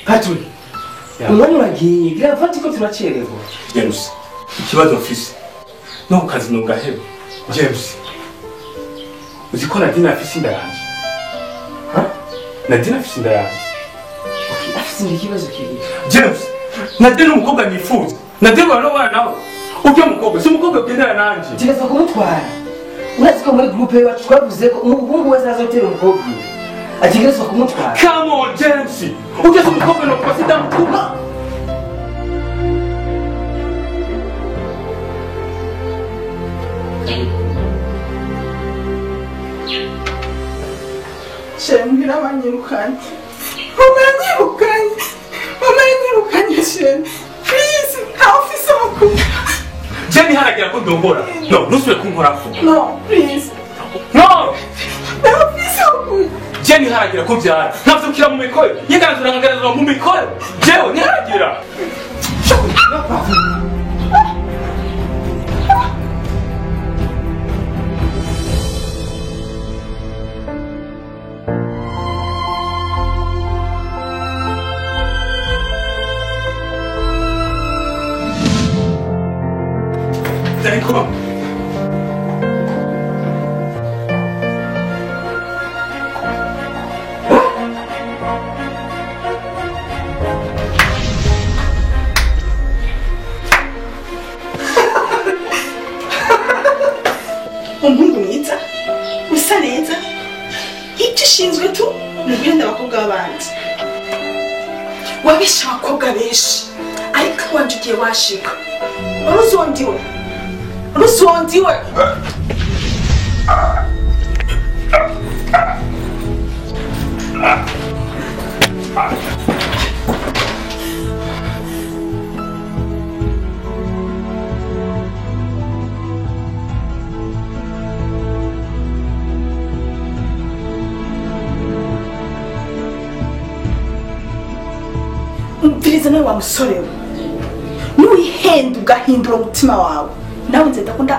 Patrick, umwanya uragiye gira ko turacerewe. James, ikibazo mfise no kazi no gaheba. James, uzi ko Nadine afise inda yanje? Ha? Nadine afise inda yanje. Okay, afise inda ikibazo kiri. James, Nadine umukobwa nifuza. Nadine barobana nawe. Ujya mukobwa, si umukobwa ugendana nanje. Tegeza kumutwara. Urazi ko muri groupe yacu twavuze ko umuhungu wese azotera umukobwa. Ategerezwa kumutwara. Come on, James. Ujya umukobwa no kwasida mukubwa. Shembira banyirukanye. Mama yanyirukanye. Mama yanyirukanye Shem. Please, nta ofisi mukuru. Jenny haragira ko ndongora. No, ntusubire kunkorako. No, please. No! Nta ofisi mukuru. Jenny haragira ko byara. Ntavyukira mu mikoyo. Nyiganzura nkaganzura mu mikoyo. Jewe ntiharagira. Danko. Umuhungu mwiza usa neza ibyo ushinzwe tu ni uguhenda abakobwa b'abandi wabishe abakobwa benshi ariko wanje ugiye washika uruzondiwe uruzondiwe. Umviriza nawe wa musore we nuwihenda ugahindura umutima wawe nawe nze ndakunda.